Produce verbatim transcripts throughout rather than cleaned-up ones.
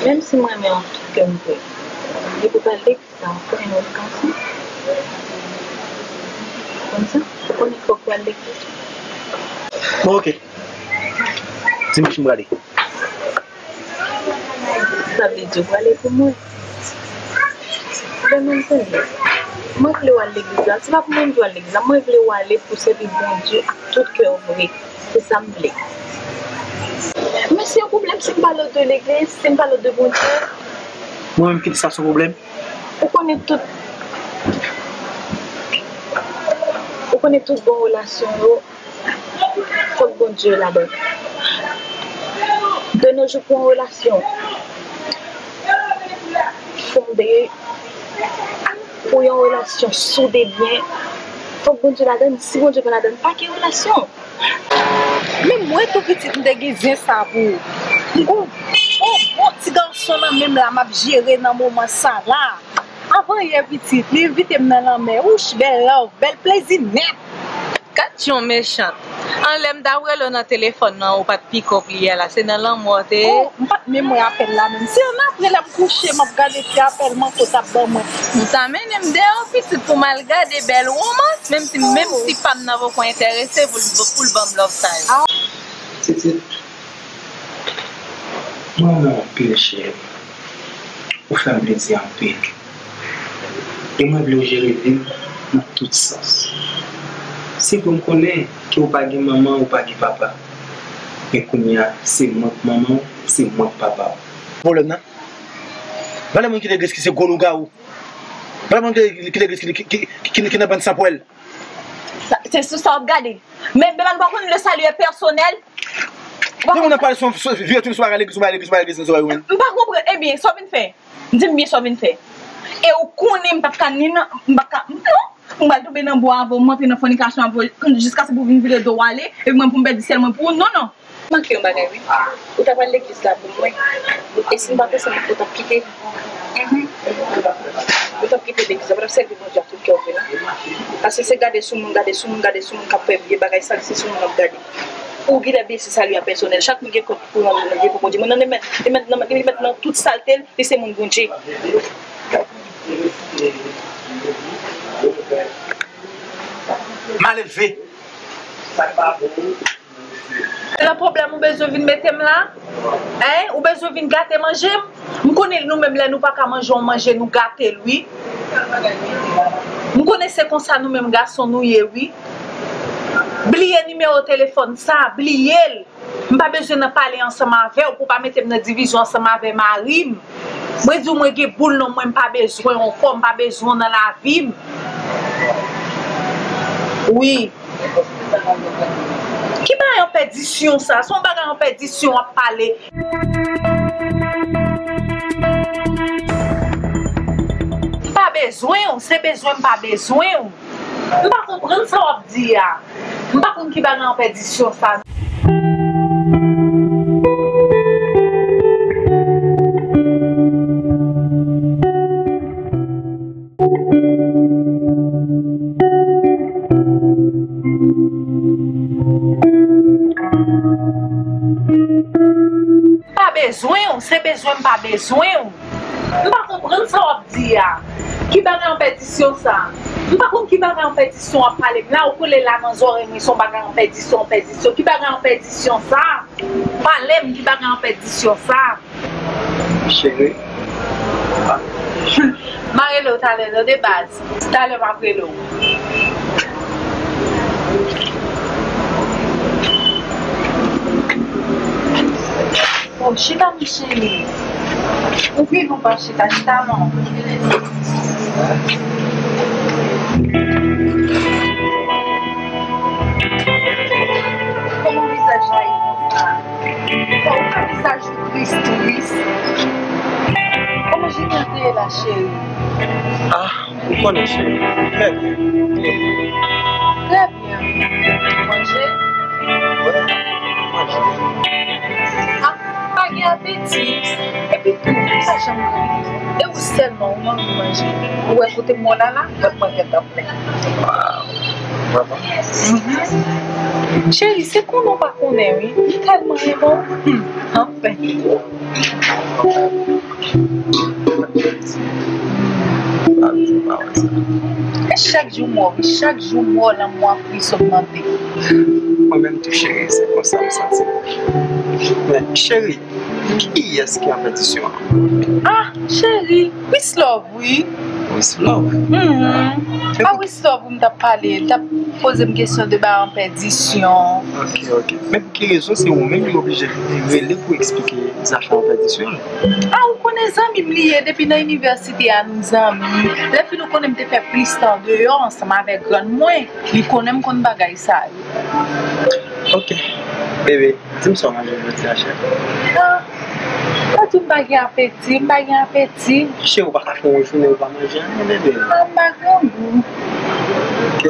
Menm si m renmen w tout kè m vre, depi w pral legliz la, w konnen nou vle kanson. Ou konn sa? Ou konnen fòk w al legliz. Bon, oke. Dimanch m prale. Sa vle di w prale pou mwen? Vrèman, m tande. Mwen vle w al legliz la. Se pa pou mwen m di w al legliz la. Mwen vle w ale pou w sèvi Bondye ak tout kè w vre. Se sa m vle. Men se yon pwoblèm si m pale w de legliz, si m pale w de Bondye. Mwen menm, kite sa se yon pwoblèm? Ou konnen tout, ou konnen tout bon relasyon yo, fòk Bondye ladan l. De nos jours, pou yon relasyon fonde, pou yon relasyon soude byen, fòk Bondye ladan l. Si Bondye pa ladan l, pa gen relasyon. Men mwen tou pitit, m te gen zen sa pou ou. M gon, gon bon ti gason nan men m la, m ap jere nan moman sa la. Avan yè pitit, li envite m nan lanmè. Wouch, bèl love, bèl plezi nèt. Gad jan w mechant. Anlè m t ap rele w nan telefòn nan, ou pa t pick up li yè la. Se nan lanmò w te ye? Oh, m pa t menm wè apèl la menm. Se annapre lè m kouche, m ap gade ti apèl manke w t ap ban mwen. Ou ta mennen m deyò pitit pou m al gade bèl womans, menm si, menm si pa m nan poko enterese pou l, pou l ban m love sa yo. Titit, mwen renmen w anpil, cheri. Ou fè m plezi anpil. E mwen vle w jere vi m nan tout sans. Se vre, m konnen ke w pa gen manman, ou pa gen papa. Men kounye a, se mwen k manman w, se mwen k papa w. Pwoblèm nan? Valè moun ki legliz ki se gwo lougawou. Valè moun ki, ki legliz ki, ki, ki, ki, ki nan bann sanpwèl. Sa, se sou sa w ap gade. Men, men, ou pa konn le salut est personnel. Ou pa konn sa. Depi moun nan pale sou, sou, vire tounen sou bagay legliz, sou bagay legliz, sou bagay legliz, nan zòrèy ou menm. M pa konprann. Ebyen, sa w vin fè? Di m byen sa w vin fè. E ou konnen m p ap ka ni nan, m p ap ka, non. M pral tonbe nan bwa avè w, m rantre nan fònikasyon avè w, jiskaske pou vin vire do w ale, epi mwen pou m pèdi syèl mwen pou ou. Non, non. Manke yon bagay, wi. Ou ta pral legliz la pou mwen. E si m pa te sanble, ou t ap kite. Mhm. Ou t ap kite legliz la, ou t ap sèvi Bondye ak tout kè w vre, non? Paske se gade sou moun, gade sou moun, gade sou moun k ap fè vye bagay sal, se sou moun w ap gade. Ou genlè bliye se salut an pèsonèl. Chak moun gen kont pou rann li pou Bondye. Mwen nan men, li mèt nan, li mèt nan tout salte l, li se moun Bondye. Malelve. Se nan pwoblèm ou bezwen vin mete m la? Hein? Ou bezwen vin gate manje m? M konnen nou menm lè nou pa ka manje yon manje, nou gate l, wi. M konnen se konsa nou menm gason nou ye, wi. Bliye nimewo telefòn sa, bliye l. M pa bezwen nan pale ansanm avè w pou w pa mete m nan divizyon ansanm avè mari m. Mwen di w mwen gen boul non mwen, m pa bezwen w ankò, m pa bezwen w nan lavi m. Wi. Ki bagay an pèdisyon sa? Se yon bagay an pèdisyon w ap pale. M pa bezwen w, se bezwen m pa bezwen w. M pa konprann sa w ap di a. M pa konn ki bagay an pèdisyon sa. M pa bezwen w, se bezwen m pa bezwen w. M pa konprann sa w ap di a. Ki bagay an pèdisyon sa? M pa konn ki bagay an pèdisyon w ap pale m la. Ou kole la nan zòrèy mwen, se yon bagay an pèdisyon, an pèdisyon. Ki bagay an pèdisyon sa? Pale m, ki bagay an pèdisyon sa? Cheri. M a rele w talè, tande baz. Talè m ap rele w. Oh, chita, mon chéri. Ou viv ou pa chita, chita non. Kòman vizaj la ye konsa? Kòman vizaj ou tris, tris? Kòman jounen an te ye la, cheri? Ah, ou konnen, cheri. Trè byen. Trè byen. Manje? Wi, manje. Ah, pa gen apeti. Epi tou, ou pa janm granmoun. E ou sèlman, ou manke manje. Ou wè kote m wè w la la, vant mwen gentan plen. Waw, vrèman? Mhm. Cheri, se konnen w pa konnen, wi. M tèlman renmen w. Hmm, anfen. E chak jou m wè w, wi, chak jou m wè w, lanmou ap plis ogmante. Mwen menm tou, cheri, se konsa m santi. Men, cheri, kiyès ki an pèdisyon an? Ah, cheri, Wislove, wi. Wislove? Mhm. A Wislove, wi, m t ap pale, l t ap poze m kesyon de bagay an pèdisyon. Ok, ok. Men pou ki rezon se ou menm li oblije rele pou eksplike zafè an pèdisyon an? Ah, ou konnen zanmi m li ye, depi nan inivèsite a nou zanmi. Lè fini ou konnen m te fè plis tan deyò ansanm avèk grann mwen, li konnen m konn bagay sa yo. Ok, bebe, di m sa w manje jodi a, cheri. Ah, ou di m pa gen apeti, m pa gen apeti. Cheri, ou pa ka fè yon jounen ou pa manje anyen, bebe. Ah, m pa grangou. Ok.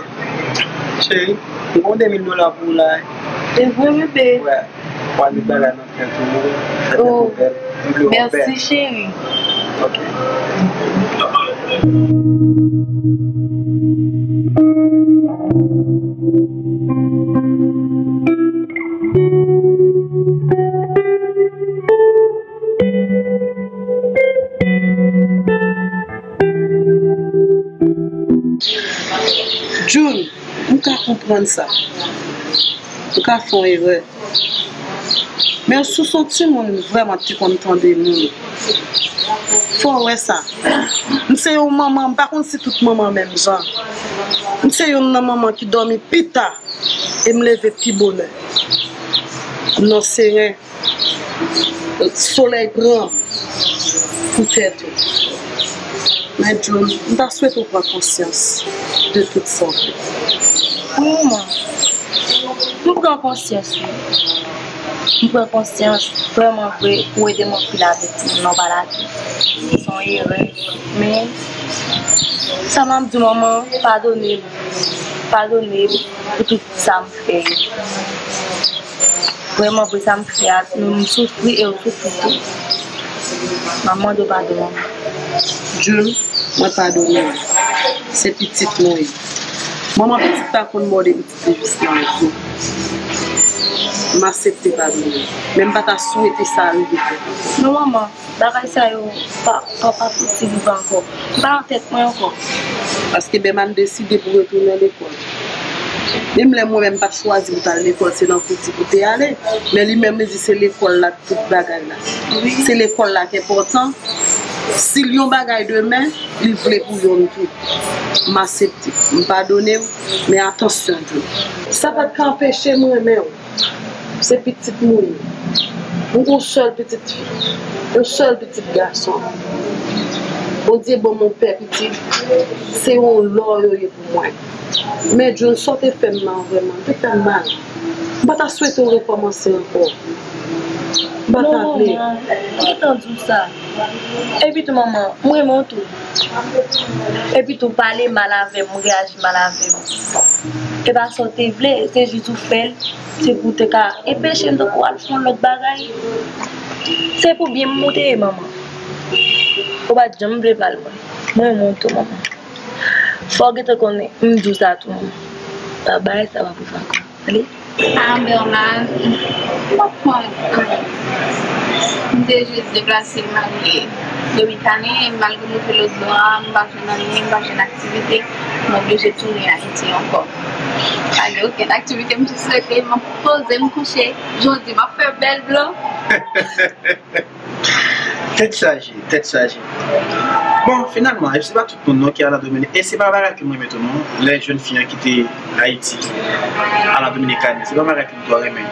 Cheri, m gen yon de mil dola pou ou la. Se vre, bebe? Wè. Ou al met bagay nan tèt ou, fè tèt ou bèl. Oublie w bèl. Mèsi, cheri. Ok. June, m ka konprann sa. Ou ka fè yon erè. Men si w se yon timoun vrèman ki konn tande moun, fò w wè sa. M se yon manman, m pa konn si tout manman menm jan. M se youn nan manman ki dòmi pi ta e m leve pi bonè. M nan seren. Solèy pran m pou tèt ou. Men June, m ta swete w pran konsyans de tout sa w fè. Wi, manman. M pran konsyans, wi. M pran konsyans, vrèman vre, ou ede m anpil avèk timoun nan, w pa lage. Se yon erè. Men, sa m ap di w, manman, padone m. Padone m pou tout sa m fè yo. Vrèman vre, sa m fè a, nou, m soufri e w soufri tou. M ap mande w padon, manman. June, mwen padone w. Se pitit mwen ye. Manman pitit pa konn mòde pitit li jis nan zo. M aksepte padone w. Men m pa ta swete sa rive fèt ankò. Non, manman. Bagay sa yo pa, pa, pa fouti rive ankò. M pa nan tèt mwen ankò. Paske Bèman deside pou retounen lekòl. Menm lè mwen menm m pa t chwazi pou t al lekòl, se nan fouti pou te ale. Men li menm li di se lekòl la k tout bagay la. Wi. Se lekòl la k enpòtan. Si l yon bagay demen, li vle pou yonn tou. M aksepte. M padone w, men atansyon, June. Sa pa t ka anpeche m renmen w. Se pitit mwen ye. Mwen gen yon sèl pitit fi, yon sèl pitit gason. Bondye ban m yon pè pitit, se yon lò yo ye pou mwen. Men June, sa w te fè m nan vrèman, te fè m mal. M pa ta swete w rekòmanse ankò. M pa ta vle. Non, manman, m gentan di w sa. Epi tou, manman, m renmen w tou. Epi tou, pale mal avè m, reyaji mal avè m. E pa sa w te vle, se jis ou fè l. Se pou w te ka enpeche m tankou w al fè yon lòt bagay. Se pou byen m ou te ye, manman. Ou pa t janm vle mal mwen. Mwen renmen w tou, manman. Fò w gentan konnen, m di w sa tou, manman. Pa bagay sa pa pou fè ankò. Ale. A, Bèman, m ap pran, m te jis deplase m ale Dominikani, malgre m rive lòt bò a, m pa jwenn anyen, m pa jwenn aktivite, m oblije tounen Ayiti ankò. Pa gen okenn aktivite, m jis rete, m ap poze, m kouche. Jodi, m ap fè bèl blan. Tèt chaje, tèt chaje. Bon, finalman, e se pa tout moun non ki al an Dominik. E se pa bagay ke m renmen tou non. Lè jèn fi an kite Ayiti, al an Dominikani, se pa bagay ke m twò renmen.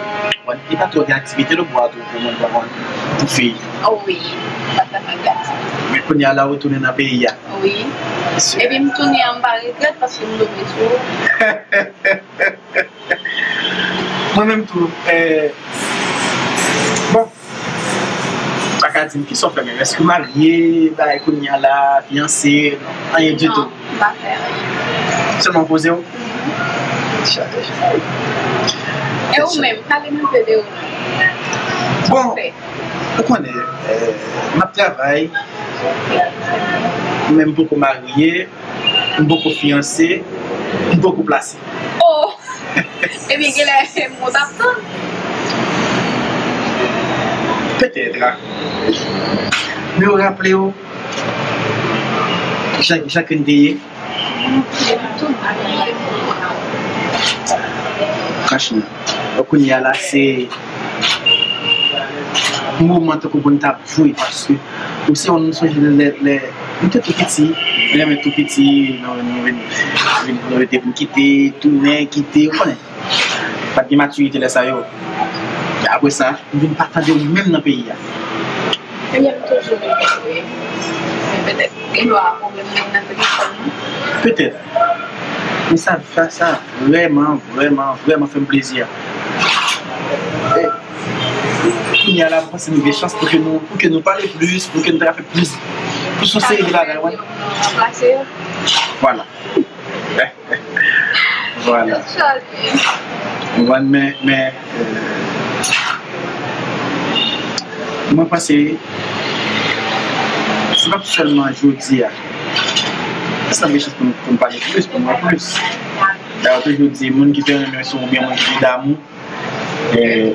Bon, e pa twò gen aktivite lòtbò a tou pou moun, pou moun, pou fi. Oh wi, pa tèlman gen aktivite. Men kounye a la ou tounen nan peyi a. Wi. Epi m tounen an, m pa regrèt paske m tonbe sou ou. Mwen menm tou, eh, bon, pa ka di m kisa w fè menm. Èske w marye, bagay kounye a la, fiyanse, non, anyen ditou. Non, m pa fè anyen. Sèlman poze w? Mhm. Chak jou. E ou menm, pale m anpe de ou menm. Bon, ou konnen, eh, m ap travay, men m poko marye, m poko fiyanse, m poko plase. Oh! Ebyen, genlè m t ap tann. Petèt, a. Men w raple w, jan, jan ke n te ye. Franchman, kounye a la, se moman tankou pou n t ap jwe, paske ou se yon, m sonje lè, lè m te tou piti, m renmen tou piti, nou, nou vin, vin, nou rete pou kite, tounen, kite, ou konnen. Pa t gen matirite lè sa yo. Apre sa, m vin pa tande w menm nan peyi a. Ebyen, m toujou rete vre. Men petèt, gen dwa pwoblèm nan nan telefòn nan. Petèt. Men sa, sa, sa vrèman, vrèman, vrèman fè m plezi. E, kounye a la, m panse nou gen chans pou ke nou, pou ke nou pale plis, pou ke nou ta fè plis, plis yon seri de bagay, wè. Vwala. Vwala. Ou konprann, men, men, euh, mwen panse, se pa sèlman jodi a. Sa gen chans pou n, pou n pale plis, pou n wè plis. Dayè, yo toujou di, moun ki te renmen w, oubyen moun ki te damou, Eh,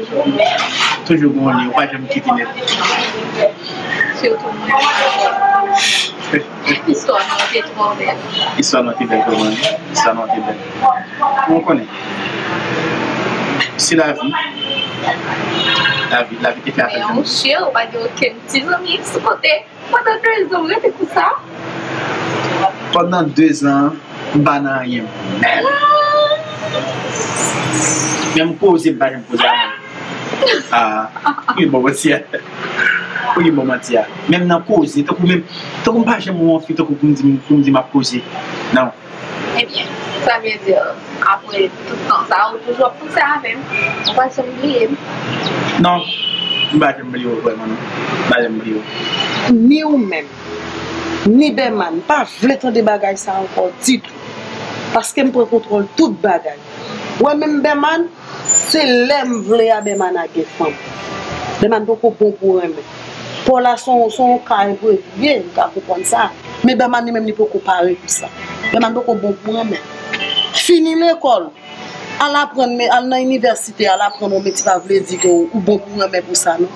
toujou gen yon li, ou pa janm kite nèt. Sitou mwen. Istwa nou te twò bèl. Istwa nou te bèl, kòman? Istwa nou te bèl. Ou konnen. Se lavi. Lavi, lavi te fè afè l. Men, monchè, ou pa gen okenn ti zanmi sou kote. Pandan de zan, w rete konsa? Pandan de zan, m pa nan anyen menm. Menm koze, m pa janm koze a moun. Ah, ou gen bon manti a. Ou gen bon manti a. Menm nan koze, tankou menm, tankou m pa janm wè yon fi, tankou pou m di, pou m di m ap koze. Non. Ebyen, sa vle di, apre tout tan sa, ou toujou ap panse avè m. Ou pa janm bliye m. Non, m pa janm bliye w vrèman, non. M pa janm bliye w. Ni ou menm, ni Bèman, m pa vle tande bagay sa ankò ditou. Paske m pran kontwòl tout bagay. Ou wè menm Bèman, se lè m vle a Bèman a gen fanm. Bèman poko bon pou renmen. Paw la se yon, se yon ka enprevi, m ka konprann sa. Men Bèman li menm li poko pare pou sa. Bèman poko bon pou renmen. Fini lekòl, al aprann, men al nan inivèsite, al aprann yon metye pa vle di ke ou, ou bon pou renmen pou sa, non.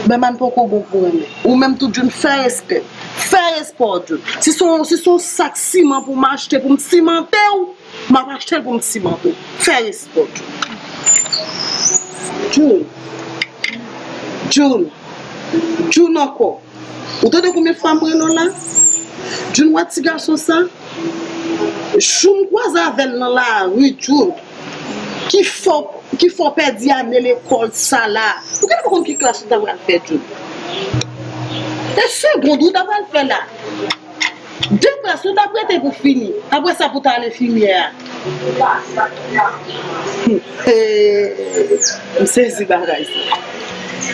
Bèman poko bon pou renmen. Ou menm tou Jun, fè respè. Fè respè w, Jun. Si se yon, si se yon sak siman pou m achte, pou m simante w, m ap achte l pou m simante w. Fè respè w, Jun. Jun. Jun. Jun ankò. Ou tande konbyen fwa m rele w la? Jun, wè ti gason sa? Jou m kwaze avè l nan lari, Jun. Ki fè w, ki fè w pèdi ane lekòl sa la? Ou genlè pa konn ki klas ou ta pral fè, Jun. E segond ou ta pral fè la? De klas ou t ap rete pou fini. Apre sa pou t al enfimyè a. M sezi bagay sa.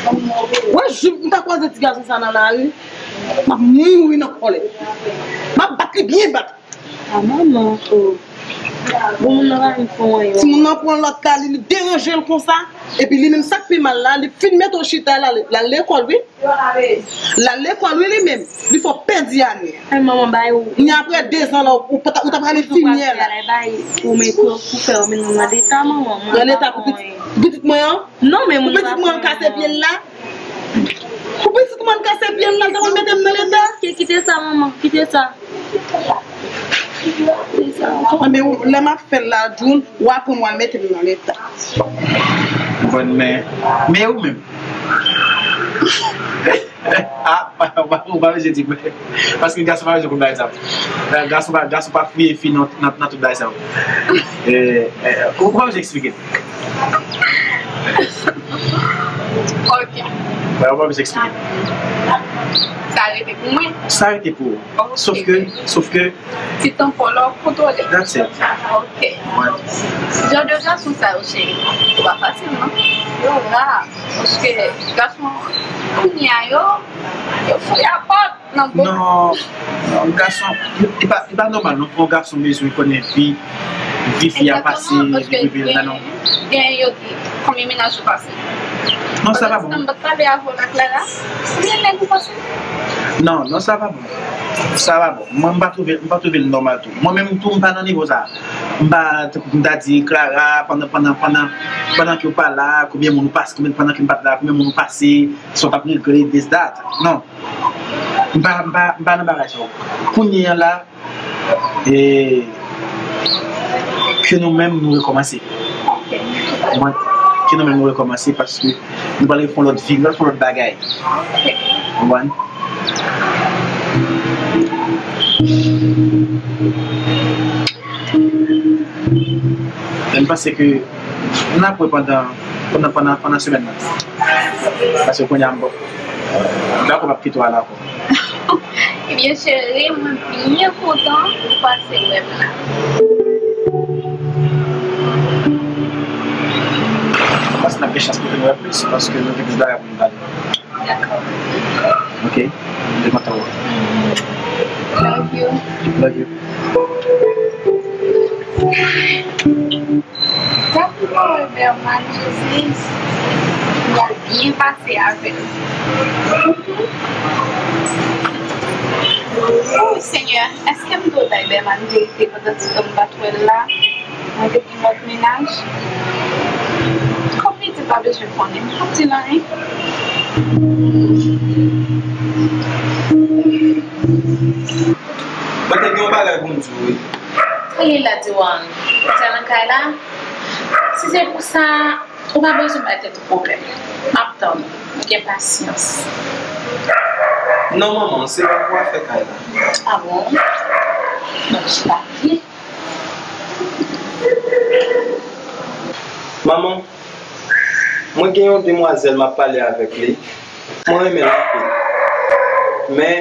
Wè, jou m ta kwaze ti gason sa nan lari, m ap mouri nan kòlè. M ap bat li byen bat. A manman, o. Bon, moun nan pa menm fè anyen. Timoun nan pran lòt la, li, li deranje l konsa. Epi li menm sa k pi mal la, li fin mete w chita la, l al lekòl, wi. L al lekòl, wi, li menm. Li fè w pèdi ane a. Ay, manman, bay ou. Ni apre de zan la, ou, ou, ou ta pral enfimyè la. Bay ou, men twòp pou fè, ou menm nan leta, manman. Nan leta pou pitit, pou pitit mwen an? Non, men moun pa fè anyen. Pou pitit mwen an kase pye l la? Pou pitit mwen an kase pye l la, l ta pral mete m nan leta? Ki, kite sa, manman, kite sa. Kite sa. Anben, lè m ap fè l la, Jun, w aprann w al mete m nan leta. Bon, men, men ou menm. Ah, ou pa, ou pa bezwen di mwen. Paske gason pa bezwen konn bagay sa yo. Gason pa, gason pa fouye fi nan, nan, nan tout bagay sa yo. Eh, eh, ou pa bezwen eksplike. Ok. Wè, ou pa bezwen eksplike. Sa rete pou mwen? Sa rete pou ou. Ok. Sof ke, sof ke Ti tanpon la w kontwole. That's it. Ok. Jan de gason sa yo, cheri, yo pa fasil, non. Yo ra. Paske gason kounye a yo, yo fouye pòt nan bouch. Non, non, gason, li pa, li pa nòmal, non, pou yon gason bezwen konnen vi, vi fi a pase, egzakteman, paske depi vil la, non. Gen, gen yo di, konbyen mennaj ou pase? Non, sa pa bon. Pandan m t ap pale avè w la, Clara, konbyen nèg ou pase? Non, non, sa pa bon. Sa pa bon. Mwen, m pa twouve, m pa twouve l nòmal tou. Mwen menm tou, m pa nan nivo sa. M pa, tankou m ta di, Clara, pandan, pandan, pandan, pandan ke w pa la, konbyen moun ou pase, konbyen, pandan ke m pa t la, konbyen moun ou pase, sa w t ap regle, this, that. Non. M pa, m pa, m pa nan bagay sa yo. Kounye a la, e, ke nou menm nou rekòmanse. Konprann? Ke nou menm nou rekòmanse paske nou pral refè yon lòt vi, nou pral fè yon lòt bagay. Konprann? Men m panse ke n ap wè pandan, pandan, pandan, pandan semèn nan. Paske kounye a m, m pa kwè m ap kite w al ankò. Ebyen, cheri, mwen byen kontan ou pase wè m la. M panse n ap gen chans pou vin wè plis, paske nou gen plis bagay pou nou pale. Dakò. Ok, m te kontan wè w. Love you. Love you. Tankou Berman, Jezi, m ap byen pase avè l. O Senyè, èske m dwe bay Berman verite pandan ti tan m pa t wè l la? Mwen te gen lòt mennaj? Kòm li di l pa bezwen konnen, m p ap di l anyen. Mwen te gen yon bagay pou m di w, wi. Li la di w anyen. Ou te nan kay la? Si se pou sa, ou pa bezwen bay tèt ou pwoblèm. M ap tann ou. M gen pasyans. Non, manman, se pa pou afè kay la. A bon? Bon, chita byen. Manman, mwen gen yon demwazèl m ap pale avèk li. Mwen renmen l anpil. Men,